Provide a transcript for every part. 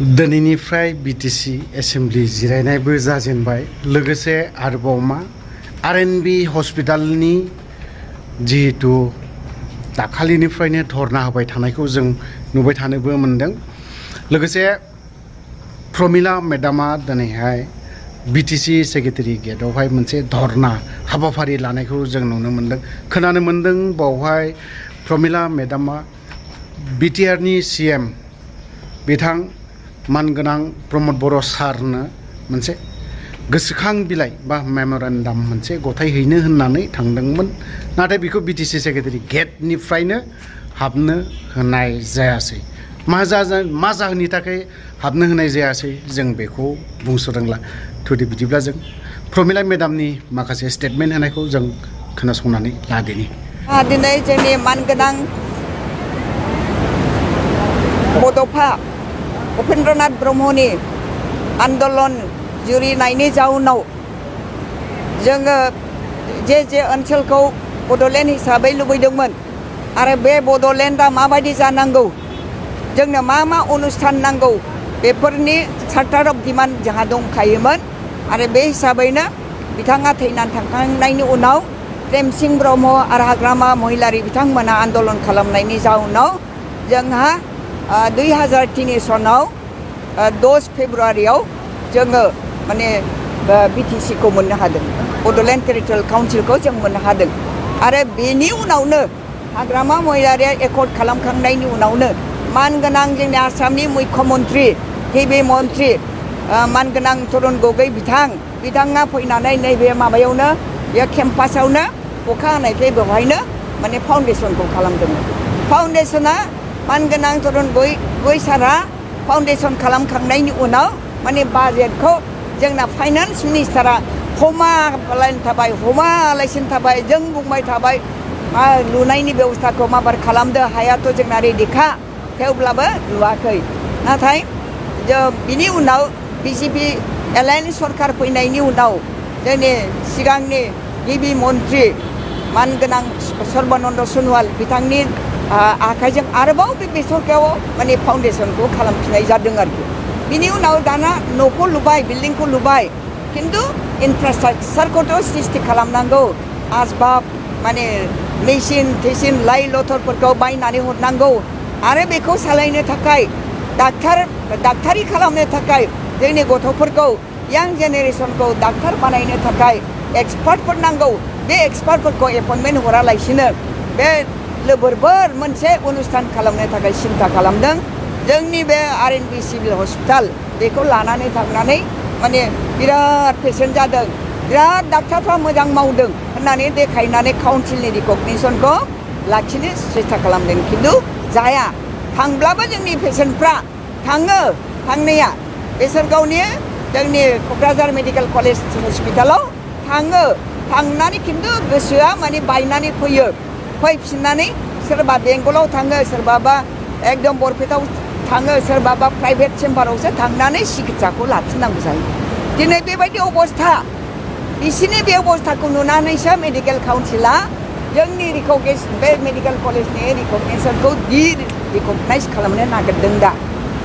दिनैनिफ्राय BTC assembly जिरायनायबो जाजेनबाय लोगोसे आरोबाव मा RNB हस्पिटालनि जिहेतु दाखालिनिफ्रायनो धरना होबाय थानायखौ जों नुबाय थानोबो मोनदों। लोगोसे प्रमिला मेडामा दिनैहाय BTC सेक्रेटारि गेटआवहाय मोनसे धरना हाबाफारि लानायखौ जों नुनो मोनदों। खोनानो मोनदों बावहाय प्रमिला मेडामा BTRनि CM बिथां मानगोनां प्रमद बर' सारनो मोनसे गोसोखां बिलाइ बा मेम'रेन्डाम मोनसे गथायहैनो होननानै थांदोंमोन, नाथाय बेखौ BTC सेक्रेटारि गेटनिफ्रायनो हाबनो होनाय जायासै। मा जाहोननि थाखाय हाबनो होनाय जायासै जों बेखौ बुंस' रोंला। थुदि बिदिब्ला जों प्रमिला मेडामनि माखासे स्टेटमेन्ट होनायखौ जों खोनासंनानै लादिनि। दिनै जोंनि मानगोनां बड'फा उपेन्द्रनाथ ब्रह्मनि आन्दलन जुरिनायनि जाउनाव जोङो जे ओनसोलखौ बड'लेण्ड हिसाबै लुबैदोंमोन आरो बे बड'लेण्डआ माबायदि जानांगौ, जोंनो मा अनुष्ठान नांगौ, बेफोरनि चार्टार अफ डिमान्ड जोंहा दंखायोमोन। आरो बे हिसाबैनो बिथाङा थैनानै थांखांनायनि उनाव प्रेमसिं ब्रह्म आरो हाग्रामा महिलारि बिथांमोना आन्दलन खालामनायनि जाउनाव जोंहा 2003 सनाव 10 फेब्रुवारियाव जोङो माने BTC खौ मोननो हादों, बड'लेण्ड टेरिटरियेल काउन्सिलखौ जों मोननो हादों। आरो बेनि उनावनो हाग्रामा महिलारिया एकर्ड खालामखांनायनि उनावनो मानगोनां जोंनि आसामनि मुख्यमन्त्रि गिबि मन्त्रि मानगोनां तरुण गगৈ बिथाङा फैनानै नैबे माबायावनो बे केम्पासावनो अखा हानायखाय बेवहायनो माने फाउन्डेसनखौ खालामदोंमोन। फाउन्डेसना मानगोनां तरुण गगৈ सारा फाउन्डेसन खालामखांनायनि उनाव माने बाजेटखौ जोंना फाइनान्स मिनिस्टारा हमालासिनो थाबाय। जों बुंबाय थाबाय लुनायनि बेबस्थाखौ माबार खालामदो, हायाथ' जोंना रेडिखा, थेवब्लाबो लुवाखै। नाथाय बिनि उनाव BJP एलायन्स सरकार फैनायनि उनाव जोंनि सिगांनि गिबि मन्त्रि मानगोनां सर्बानन्द सन'वाल बिथांनि आखाइजों आरोबाव बे सरकाराव माने फाउन्डेसनखौ खालामफिननाय जादों आरोखि। बिनि उनाव दाना न'खौ लुबाय, बिल्डिंखौ लुबाय, खिन्थु इनफ्रास्ट्राक्चारखौथ' सृष्टि खालामनांगौ। आसबाब माने मेसिन लाइ लथरफोरखौ बायनानै हरनांगौ आरो बेखौ सालायनो थाखाय डाक्टारि खालामनो थाखाय जोंनि गथ'फोरखौ यां जेनेरेसनखौ डाक्टार बानायनो थाखाय एक्सपार्टफोर नांगौ। बे एक्सपार्टफोरखौ एपइन्टमेन्ट हरालासिनो बे लोबोरबोर मोनसे अनुष्ठान खालामनो थाखाय सिन्था खालामदों। जोंनि बे RNB सिभिल हस्पिटाल बेखौ लानानै थांनानै माने बिराद पेसेन्ट जादों, बिराद डाक्टारफ्रा मोजां मावदों होननानै देखायनानै काउन्सिलनि रिकगनिसनखौ लाखिनो सेस्था खालामदों, खिन्थु जाया। थांब्लाबो जोंनि पेसेन्टफ्रा थांनाया बिसोर गावनि जोंनि क'क्राझार मेडिकेल कलेज हस्पिटालाव थांनानै खिन्थु गोसोआ माने बायनानै फैफिननानै सोरबा बेंगलाव थाङो, सोरबाबा एकदम बरपेटाव थाङो, सोरबाबा प्राइभेट चेम्बारावसो थांनानै सिकित्साखौ लाफिननांगौ जायो। दिनै बेबायदि अबस्था, बिसिनि बे अबस्थाखौ नुनानैसो मेडिकेल काउन्सिला जोंनि बे मेडिकेल कलेजनि रिकगनिसनखौ रिकगनाइज खालामनो नागिरदों। दा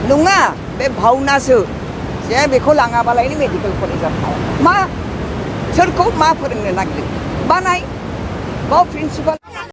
नङा, बे भावनासो जे बेखौ लाङाबालायनो मेडिकेल कलेजाव सोरखौ मा फोरोंनो नागिरदों बानाय बाव प्रिन्सिपाल